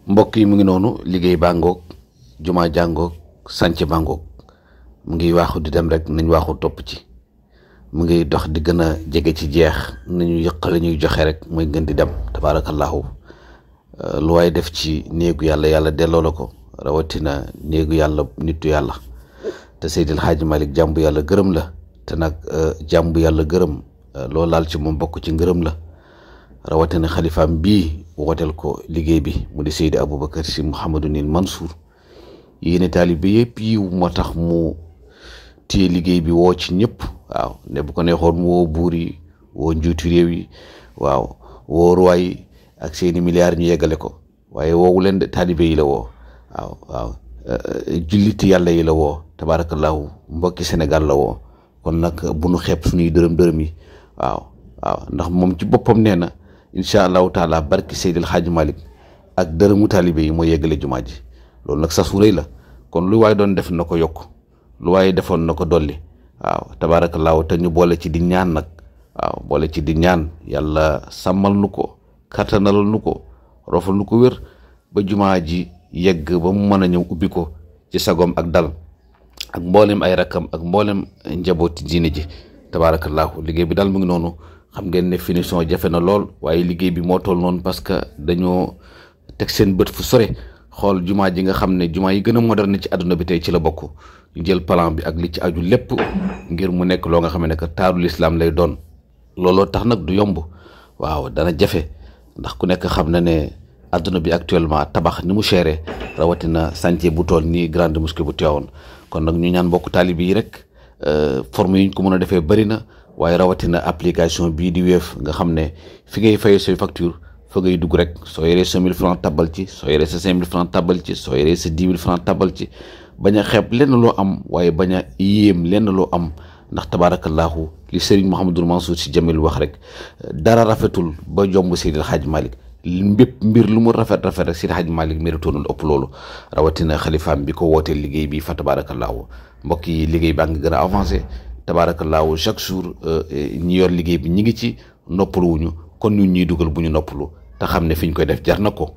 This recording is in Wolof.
mbokk yi mu ngi noonu liggéey bàngoog jumaa jàngoog sànce bàngoog mu ngi waaxu di dem rek nañ waaxu topp ci mu ngi dox di gën a jege ci jeex nañu yëq la ñuy joxe rek mooy gën di dem tabaarakallaahu lu waay def ci néegu yàlla yàlla delloo la ko rawatina néegu yàlla nitu yàlla te Seydil Hadji Malick jàmbu yàlla gërëm la te nag jàmbu yàlla gërëm loo laal ci moom bokk ci ngërëm la rawatina xalifaam bii wooteel ko liggéey bi mu di Seydi Aboubacar Sy Mouhamadou Nin Mansour yéene taalibe yëpp yiw moo tax mu téye liggéey bi woo ci ñëpp waaw ne bu ko neexoon mu woo buur yi woo njuuti réew yi waaw woo ruwaay yi ak seeni milliards ñu yeggale ko waaye woowu leen de taalibe yi la woo waaw julliti yàlla yi la woo tabaarakallaahu mbokki Sénégal la woo kon nag bu nu xeeb suñuy dërëm yi waaw ndax moom ci boppam nee na incha allahu taala barki Seydil Hadji Malick ak dërëmu taalibe yi mooy yeggale jumaa ji loolu nag sasu rëy la kon lu waaye doon def na ko yokk lu waaye defoon na ko dolli waaw tabaarakallaahu te ñu boole ci di ñaan nag waaw boole ci di ñaan yàlla sàmmal nu ko kattanalal nu ko rofal nu ko wér ba jumaa ji yegg ba mu mën a ñëw ubbi ko ci sagom ak dal ak mboolem ay rakkam ak mboolem njabooti diine ji tabaarakallaahu liggéey bi daal mu ngi noonu xam ngeen ne finition jafe na lool waaye liggéey bi moo toll noonu parce que dañoo teg seen bët fu sore xool jumaa ji nga xam ne jumaa yi gën a moderne ci àdduna bi tey ci la bokk ñu jël plan bi ak li ci aju lépp ngir mu nekk loo nga xam ne que taaru lislaam lay doon looloo tax nag du yomb waaw dana jafe ndax ku nekk xam na ne àdduna bi actuellement tabax ni mu chéré rawatina chantier bu toll nii grande mosquée bu Tivaouane kon nag ñu ñaan bokk taalibe yi rek forme yi ñu ko mën a defee bëri na waaye rawatina application bii di Wave nga xam ne fi ngay fayee say facture fa ngay dugg rek soo yoree sa 1000 francs tabal ci soo yoree sa 5000 francs tabal ci soo yoree sa 10 000 francs tabal ci bañ a xeeb lenn loo am waaye bañ a yéem lenn loo am ndax tabaarakallaahu li Serigne Mouhamadou Mansour Sy Djamil wax rek dara rafetul ba jomb Seydil Hadji Malick mbépp mbir lu mu rafet rek Seydil Hadji Malick méritoonul ëpp loolu rawatina xalifaam bi ko wootee liggéey bi fa tabaarakallaahu mbokk yi liggéey baa ngi gën a avancé tabaarakallaahu chaque jour ñi yor liggéey bi ñi ngi ci noppaluwuñu kon ñun ñuy dugal bu ñu noppalu te xam ne fi ñu koy def jar na ko